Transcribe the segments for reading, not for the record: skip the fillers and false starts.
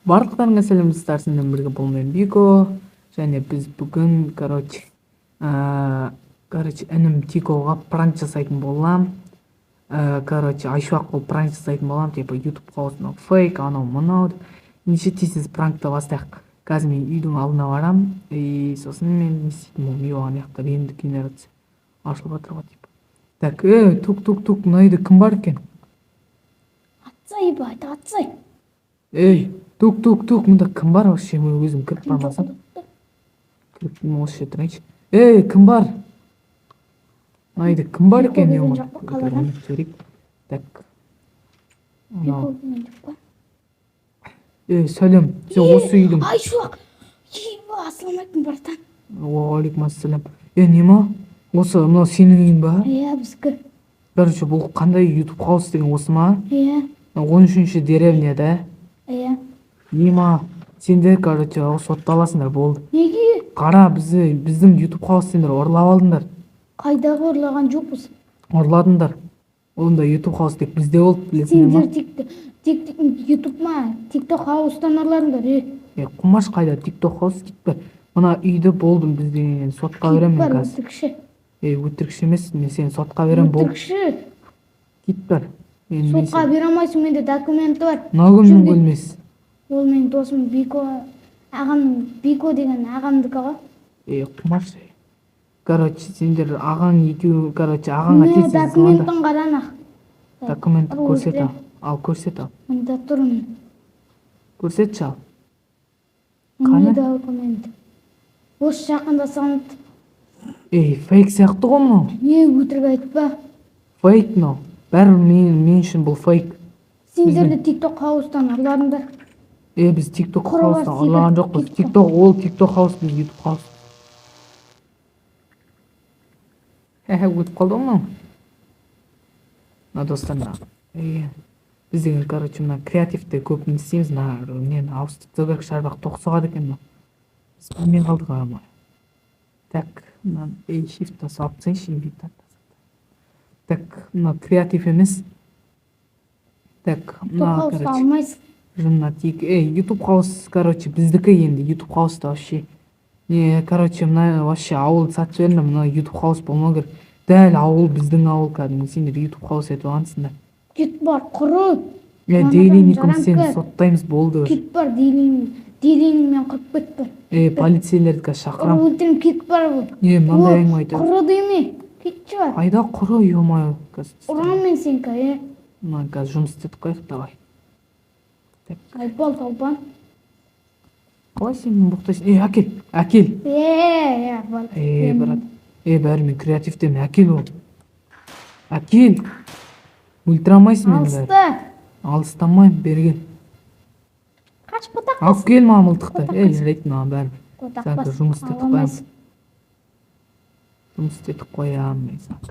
Барлықтарыңа сәлем, достар! Сіздермен бірге бұл мен, Бико, және біз бүгін, короче, інім Тикоға пранк жасайтын болам. Короче, Айшуақ болып пранк жасайтын болам, типа ютубқа осынау фейк, анау мынау деп. Ендеше тез пранкты бастайық. Қазір мен үйдің алдына барам, и сосын мен не істейтін боламын? Үй, ана жақта рендер генерация ашылып жатыр ғой, типа. Так, тук, тук, тук, мына үйде кім бар екен? Атсай, ебать, атсай. Ей, тук, тук, тук, мында кім бар вообще? Мен өзім кіріп Кім жоқ? Бармасам, кіріп, осы жерде тұрайыншы. Ей, кім бар мына үйде? Кім бар Бико екен? келген жоқ па қаладан? Жіберейік. Так, мынау Бико келген жоқ па? Ей, сәлем, сен осы үйдің Айшуақ, еба, ассалаумағалейкум, братан. Уағалейкум ассалам. Е, не ма осы, мынау сенің үйің ба? Иә, біздікі. Короче, бұл қандай ютуб хаус деген осы ма? Иә. 13-ші деревня да? Иә. Ема, сендер, короче, сотталасыңдар, болды. Неге? Қара, бізді, біздің ютуб хаус сендер ұрлап алдыңдар. Қайдағы, ұрлаған жоқпыз. Ұрладыңдар. Онда ютуб хаус тек бізде болды, білесіңдер ма? Сендер тек ютуб ма, тикток хаустан ұрладыңдар, е. Е, қумаш, қайда тикток хаус? Кетпе мына үйді, болдым, біз деген сотқа беремін мен Бар. Қазір. Өтірікші. Ей, өтірікші емес, мен сені сотқа беремін, болды. Өтірікші. Кет, бар, мен Сотқа бере алмайсың, менде документі бар. Мынау кімнің Жүрге. бөлмесі? Ол менің досым Бико, ағамның, Бико деген ағамдікі ғой. Ей, қумаш, короче, сендер ағаң екеуі, короче, ағаңа Міне, тез тез звонда. Документін қара нах. Документті Ұрып көрсет ал. өлтірем. Ал, көрсет, ал. Мында тұр, міне. Көрсетші, ал. Міне, Қане? документ осы жақында салынды. Ей, фейк сияқты ғой мынау. Не, өтірік айтпа. Фейк мынау, бәрібір мен үшін бұл фейк. Сендер де тикток хаустан ұрладыңдар. Е, біз тикток Құры бар, хаустан ұрлаған секіріп жоқпыз. кетті. Тикток ол тикток хаус, біз ютуб хаус. Хе, өтіп қалды ғой мынау. Мына, достар, мына, е, біз деген, короче, мына креативті көп не істейміз, мына нені ауыстырып тастау керек. Шарбақ тоқ соғады екен мынау, біз білмей қалдық ама. Так, мынаны, ей, shift салып тастайыншы, инвентарь. Так, мына креатив емес. Так, Тикток мына, хаусты короче, алмайсың. Жынына тиік. Ей, ютуб хаус, короче, біздікі енді. Ютуб хауста вообще не, короче, мына вообще ауылды сатып жіберіңдер. Мына ютуб хаус болмау керек. Дәл ауыл, біздің ауыл кәдімгі, сендер ютуб хаус етіп алғансыңдар. Кет, бар, құры. Е, Мынадан Дейлин екеуміз сені жарамкі. соттаймыз, болды. Кет, бар, дейлин, дейлинмен құрып кет, бар. Е, полицейлерді қазір Ұрып шақырамын. өлтірем, кет, бар бұл. Е, мынандай О, әңгіме айтады. Құры деме, кетші, бар. Қайда құры, ё-моё, қазір. Ұрамын мен сені, е. Мына қазір жұмыс істетіп қояйық, давай. Так. Айбал толпан. Қалай сен боқтайсың? Е, әкел, әкел. Е, е, бар. Е, брат, е, бәрі, мен креативтемін, әкел, ол, әкел, өлтіре алмайсың мені бәрі. Алыста. Алыстамаймын, бері кел. Қаш, қотақ. Алып кел маған мылтықты. Қотақ Ей, бас. жарайды, маған бәрібір. Қотақ Саған бас. жұмыс істетіп Ала қоямын. алмайсың. Жұмыс істетіп қоямын мен саған.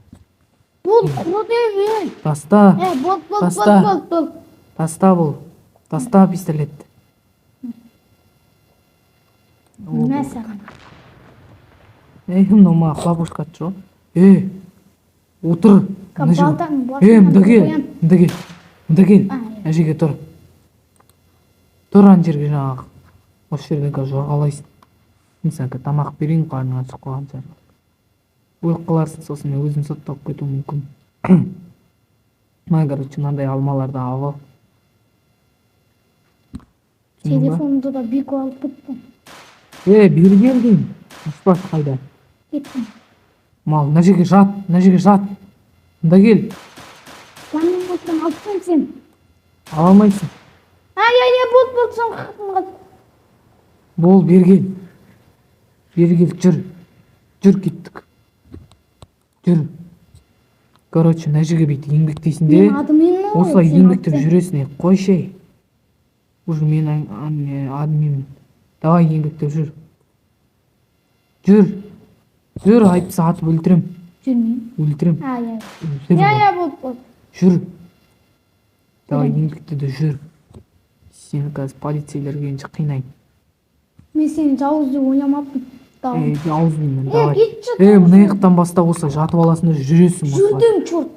Бол, құры деме. Таста. Е, бол, бол, бол. Таста. Бол, бол. Таста, бұл, таста пистолетті. Ол Мә саған. Ей, мынау маған хлопушка атты ғой. Ей, отыр мына жерге. Балтаның Ей, мында басынан кел. қоямын. Мында кел, мында кел. А, иә. Мына жерге тұр, тұр ана жерге. Жаңағы осы жерден қазір жорғалайсың. Мен саған қазір тамақ берейін, қарның ашып қалған шығар, өліп қаларсың, сосын мен өзім сотталып кетуім мүмкін. Мына, короче, мынандай алмаларды алып ал. Түсіндің ба? Телефонымды да Бико алып кетті. Е, бері кел деймін. Ұшпаш қайда? Кеттім. Мал, мына жерге жат, мына жерге жат, мында кел. Жаным болсам, алып тастаймын сені. Ала алмайсың. Ай, ай, ай, болды, болды, соңғы хатым қалды. Бол, бері кел, бері кел, жүр, жүр, кеттік, жүр. Короче, мына жерге бүйтіп еңбектейсің де, Мен админмін ғой, осылай сен еңбектеп алып жүресің. Ей, қойшы, ей, уже мен не, админмін. Давай, еңбектеп жүр, жүр, жүр, әйтпесе атып өлтірем. Жүрмеймін. Өлтірем. Ай, ай. Жүр. Иә, иә, болды, болды. Жүр, давай. Жүремін. Еңбекте де жүр, сені қазір полицейлер келгенше қинаймын. Мен сені жауыз деп ойламаппын. Ей, жауызбын мен. Е, Давай. кетші. Ей, мына жақтан бастап осылай жатып аласың да жүресің осылай. Жүрдім, черт.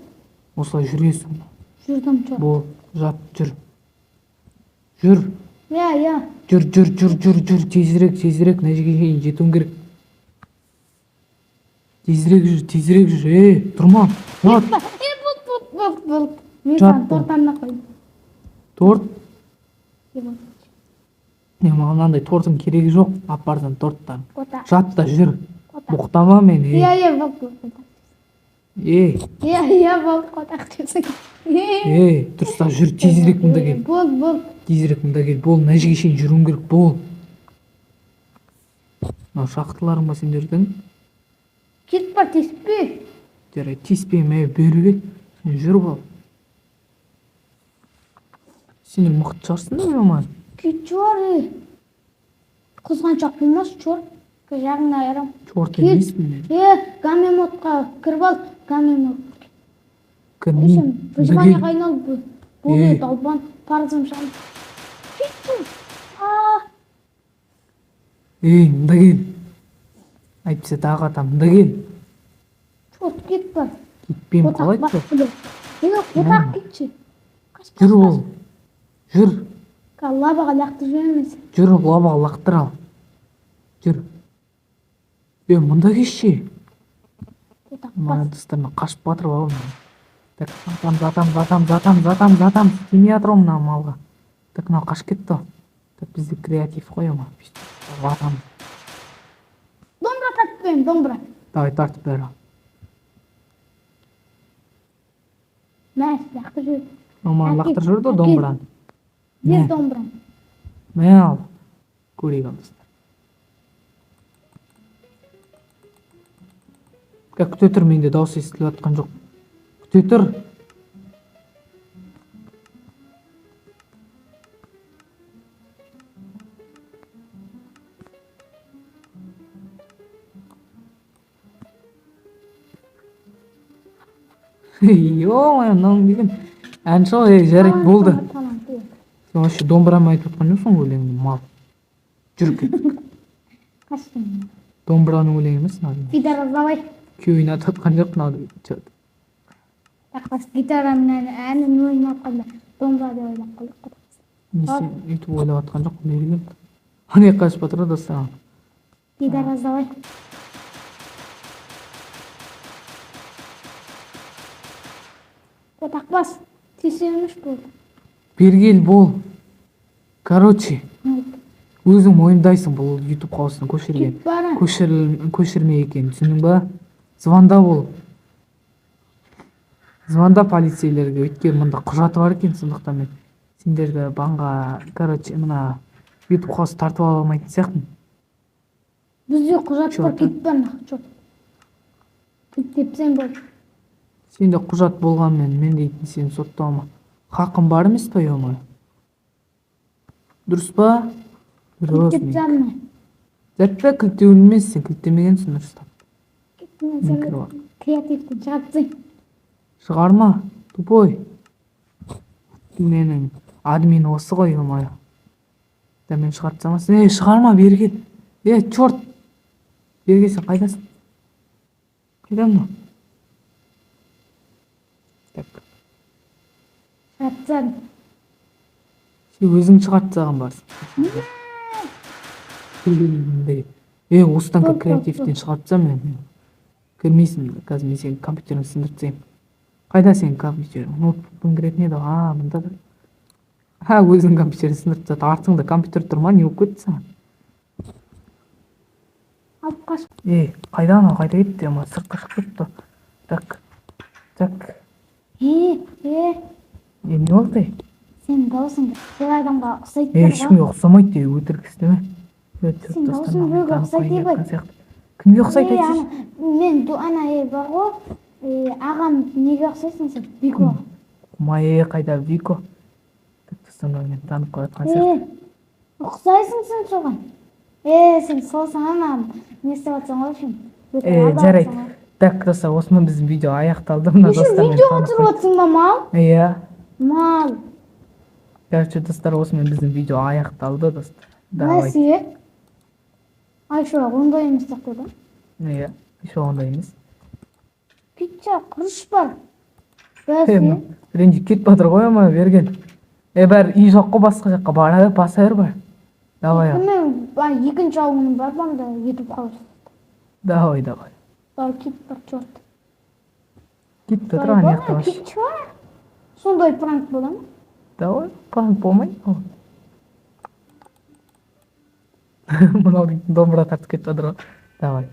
Осылай жүресің. Жүрдім, черт. Бол, жат, жүр, жүр. Иә, иә. Жүр, жүр, жүр, жүр, жүр, тезірек, тезірек, мына жерге шейін жетуің керек. Тезірек жүр, тезірек жүр. Ей, тұрма. Жат. Е, болды, болды, болды, болды. Мен Жат саған бол. Торт арнап қойдым. Торт. Жеп ал. Не, маған мынандай торттың керегі жоқ. Алып барсаң торттан. Қота. Жат та жүр. Қота. Боқтама мені. Иә, Ей. иә, болды, болды, болды. Ей, Иә, иә, болды, қотақ жесең. ей, дұрыстап жүр, тезірек мында кел. Болды, болды. Тезірек мында кел. Бол, мына жерге шейін жүруің керек, бол. Мынау шахталарың ба сендердің? Кетіп бар, тиіспе. Жарайды, тиіспеймін, ей, бері кел. Сен жүр бол. Сен мықты шығарсың да, ё-моё. Кет, чор, ей. Қызғаншақ болмашы, чор. Жағыңды айырам. Чорт Кет. емеспін мен. Е, гамемодқа кіріп ал, гамемод. Кірмеймін. Сен Мында выживание кел. ға айналып болды, Ей. долбан, парызым шам. Кетші. А, Ей, мында кел. Әйтпесе тағы атам, мында кел. Чорт, кет бар. Кетпеймін, Қотақ қалай бас чорт? білем. Е, қотақ кетші. Қаш, қаш, Жүр қаш. бол. Жүр. Лаваға лақтырып жібереміз. Жүр, лаваға лақтыр ал. Жүр. Е, мында келші. Қотақ Мына бас. достар, мен қашып батырып алғанмын. Так, атамыз, атамыз, атамыз, атамыз, атамыз, атамыз. Тимей жатыр ғой мына малға. Так, мынау қашып кетті ғой. Так, бізде креатив қой ама. Бүйтіп атамыз. Домбыра тартып беремін, домбыра. Давай, тартып бер. Мә, лақтырып жібер. Маған Әкел, лақтырып жіберді ғой әкел. домбыраны. Бер Мә. домбыраны. Мә ал. Көрейік ал, достар. Как, күте тұр, менде дауыс естіліп жатқан жоқ. Күте тұр. Ё-моё, мынауың деген әнші ғой, ей, жарайды, Талант, болды. талант, талант, иә. Сен вообще домбырамен айтып отқан жоқсың ғой өлеңді, мал. Жүр кеттік. Қаштым. Домбыраның өлеңі емес мынау. Гитара давай. Күй ойнатып жатқан жоқ мынау. Чё? Тақпас гитараның әнін ойнап жатқанда домбыра деп ойлап қалдық. Не, сен өйтіп ойлап жатқан жоқпын, бері кел. Ана жаққа қашып жатыр ғой, достар. Гитара давай. Қотақбас, тиісеміш болды. Бері кел, бол. Короче, өзің мойындайсың бұл YouTube хаусына көшірген. Кетіп бара. Көшірме екенін түсіндің ба? Звонда бол. Звонда полицейлерге, өйткені мында құжаты бар екен, сондықтан мен сендерді банға, короче, мына YouTube хаус тартып ала алмайтын сияқтымын. Бізде құжат бар, Чё, кетіп бар, нах, чё. Кет тепсең болды. Сенде құжат болғанмен мен дейтін сені соттауыма хақым бар емес па, ё-моё? Дұрыс па? Дұрыс. Кілттеп тастадым. Зәртпе, кілттеуін емес, сен кілттемегенсің дұрыстап. Кеттім, Мен сен кіріп алдым. креативтен шығарып тастайын. Шығарма, тупой. Менің админ осы ғой, ё-моё. Да мен шығарып тастамасын. Ей, шығарма, бері кел. Е, черт. Бері кел, сен қайдасың? Қайда мынау? Так. Шығарып тастадым. Сен өзің шығарып тастаған барсың. Е, осыдан Стоп, стоп, креативтен шығарып тастам мен. Кірмейсің, қазір мен сенің компьютеріңді сындырып тастаймын. Қайда сенің компьютерің? Ноутбукпен кіретін еді ғой. А, мында да. Ха, өзінің компьютерін сындырып тастады. Артыңда компьютер тұр ма? Не болып кетті саған? Алып қаш. Ей, қайда анау? Қайда кетті? Ама сыртқа шығып кетті. Так. Так. Е, е. Е, не болды? Сенің даусың бір адамға ұқсайды Е, ғой. ешкімге ұқсамайды де, өтірік істеме. Е, Сен даусың біреуге ұқсайды деп айт. сияқты. Кімге ұқсайды Е, айтсайшы? ана, мен ана е бар ғой, е, ағам неге ұқсайсың сен? Викоға. Май, қайда Вико? Так, достар, мына мені танып қоятқан сияқты. Е, ұқсайсың сен соған. Е, сен солсың ана, не істеп жатсың ғой сен? Өтірік Е, алдап жарайды. жатсың ғой. Так, достар, осымен біздің видео аяқталды. Мына Еще достар мені видеоға танып түсіріп қойды. жатсың ба, мал? Иә. Мал. Короче, достар, осымен біздің видео аяқталды, достар. Давай. Бәсе. Айша, ондай емес сияқты да. Иә, еще ондай емес. Пицца, құрыш бар. Е, Бәсе. мына ренжіп кетіп жатыр ғой, ама берген. Е, бәрі үй жоқ қой, басқа жаққа бара бер, баса бер, бар. Давай, ал. Мен екінші ауылым бар анда ютубқа. Давай, давай. Давай, кет бар, черт. Кетіп тұр, ана жақта вообще. Кетші. Сондай пранк бола ма? Давай, пранк болмайды ғой. Мынау дейтін домбыра тартып кетіп жатыр ғой. Давай.